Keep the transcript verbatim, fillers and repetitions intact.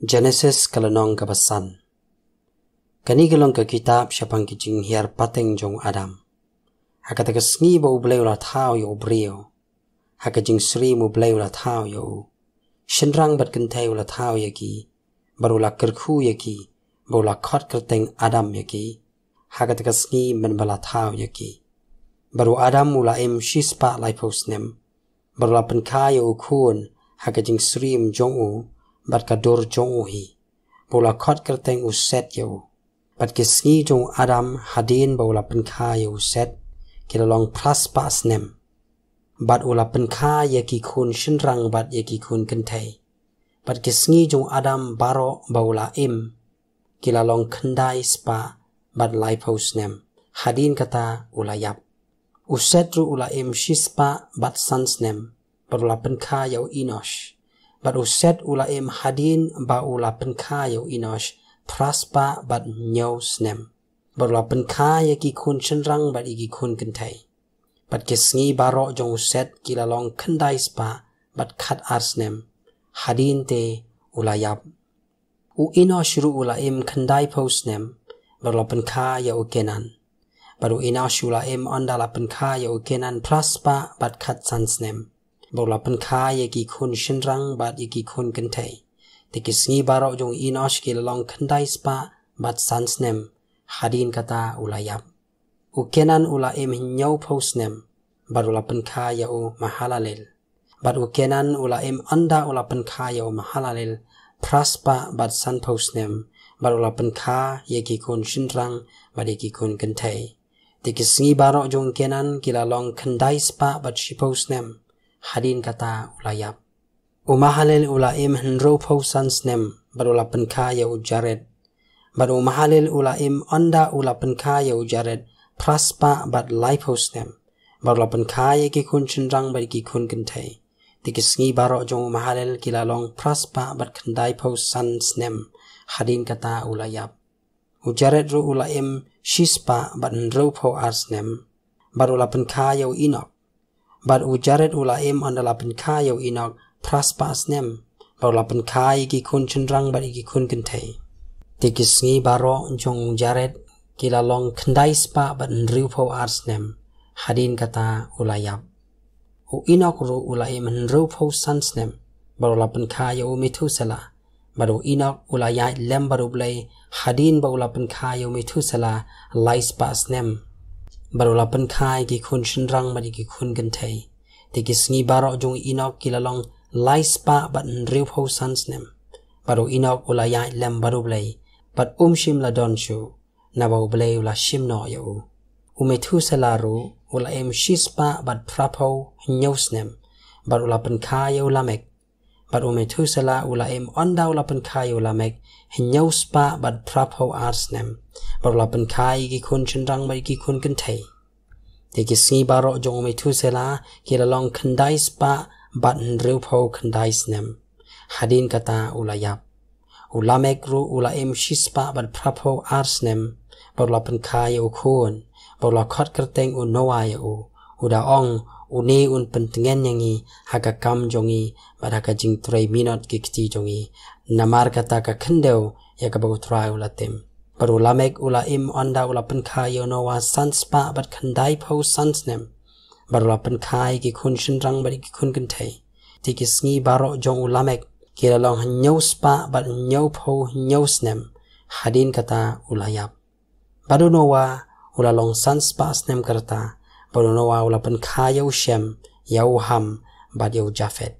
Genesis ka lynnong kaba san. Kane ka long ka kitab shaphang ki jinghiar pateng jong u Adam. Ha kata ka sngi ba U Blei u la thaw ïa u briew, ha ka jingsyriem U Blei u la thaw ïa u. Shynrang bad kynthei u la thaw ïa ki, bad u la kyrkhu ïa ki, bad u la khot kyrteng Adam ïa ki. Ha kata ka sngi mynba la thaw ïa ki. Bad u Adam u la im shispah laiphew snem, bad u la pynkha ïa u khun ha ka jingsyriem jong u, bad ka dur jong u hi. Bad u la khot kyrteng u Set ïa u. Bad ki sngi jong u Adam hadien ba u la pynkha ïa u Set, ki la long phraspah snem. Bad u la pynkha ïa ki khun shynrang bad ïa ki khun kynthei. Bad ki sngi jong u Adam baroh ba u la im, ki la long khyndai spah bad laiphew snem. Hadien kata u la ïap. U Set ruh u la im shispah bad san snem, bad u la pynkha ïa u Enosh. Bad u Set u la im hadien ba u la pynkha ïa u Enosh phraspah bad hynñiew snem, bad u la pynkha ïa ki khun shynrang bad ïa ki khun kynthei. Bad ki sngi baroh jong u Set ki la long khyndai spah bad khat ar snem. Hadien te u la ïap. U Enosh ruh u la im khyndaiphew snem, bad u la pynkha ïa u Kenan. Bad u Enosh u la im ynda la pynkha ïa u Kenan phraspah bad khat san snem, bad u la pynkha ïa ki khun shynrang bad ïa ki khun kynthei. Te ki sngi baroh jong u Enosh ki la long khyndai spah bad san snem. Hadien kata u la ïap. U Kenan u la im hynñiewphew snem, bad u la pynkha ïa u Mahalalel. Bad u Kenan u la im ynda u la pynkha ïa u Mahalalel phraspah bad sanphew snem, bad u la pynkha ïa ki khun shynrang bad ïa ki khun kynthei. Te ki sngi baroh jong u Kenan ki la long khyndai spah bad shiphew snem. Hadien kata u la ïap. U Mahalalel u la im hynriewphew san snem, bad u la pynkha ïa u Jared. Bad u Mahalalel u la im ynda u la pynkha ïa u Jared phraspah bad laiphew snem, bad u la pynkha ïa ki khun shynrang bad ïa ki khun kynthei. Te ki sngi baroh jong u Mahalalel ki la long phraspah bad khyndaiphew san snem. Hadien kata u la ïap. U Jared ruh u la im shispah bad hynriewphew ar snem, bad u la pynkha ïa u Enok. Bad u Jared u la im ynda la pynkha ïa u Enok phraspah snem, bad u la pynkha ïa ki khun shynrang bad ïa ki khun kynthei. Te ki sngi baroh jong u Jared ki la long khyndai spah bad hynriewphew ar snem. Hadien kata u la ïap. U Enok ruh u la im hynriewphew san snem, bad u la pynkha ïa u Methuselah. Bad u Enok u la ïaid lem bad U Blei hadien ba u la pynkha ïa u Methuselah lai spah snem, bad u la pynkha ïa ki khun shynrang bad ïa ki khun kynthei. Te ki sngi baroh jong u Enok ki la long lai spah bad hynriewphew san snem, bad u Enok u la ïaid lem bad U Blei, bad um shym la don shuh, naba U Blei u la shim noh ïa u. U Methuselah ruh u la im shispah bad phraphew hynñiew snem, bad u la pynkha ïa u Lamek. Bad u Methuselah u la im ynda u la pynkha ïa u Lamek hynñiew spah bad phraphew ar snem, bad u la pynkha ïa ki khun shynrang bad ïa ki khun kynthei. Te ki sngi baroh jong u Methuselah ki la long khyndai spah bad hynriewphew khyndai snem. Hadien kata u la ïap. U Lamek ruh u la im shispah bad phraphew ar snem, bad u la pynkha ïa u khun, bad u la khot kyrteng u Noah ïa u, u da ong, une un pyntngen ïa ngi ha ka kam jong ngi, bad ha ka jingtrei minot ki kti jong ngi, namar kata ka khyndew ïa kaba U Trai u la tim. Bad u Lamek u la im ynda u la pynkha ïa u Noah san spah bad khyndaiphew san snem, bad u la pynkha ïa ki khun shynrang bad ïa ki khun kynthei. Te ki sngi baroh jong u Lamek ki la long hynñiew spah bad hynñiewphew hynñiew snem. Hadien kata u la ïap. Bad u Noah u la long san spah snem ka rta, bad u Noah u la pynkha ïa u Shem, ïa u Ham, bad ïa u Japhet.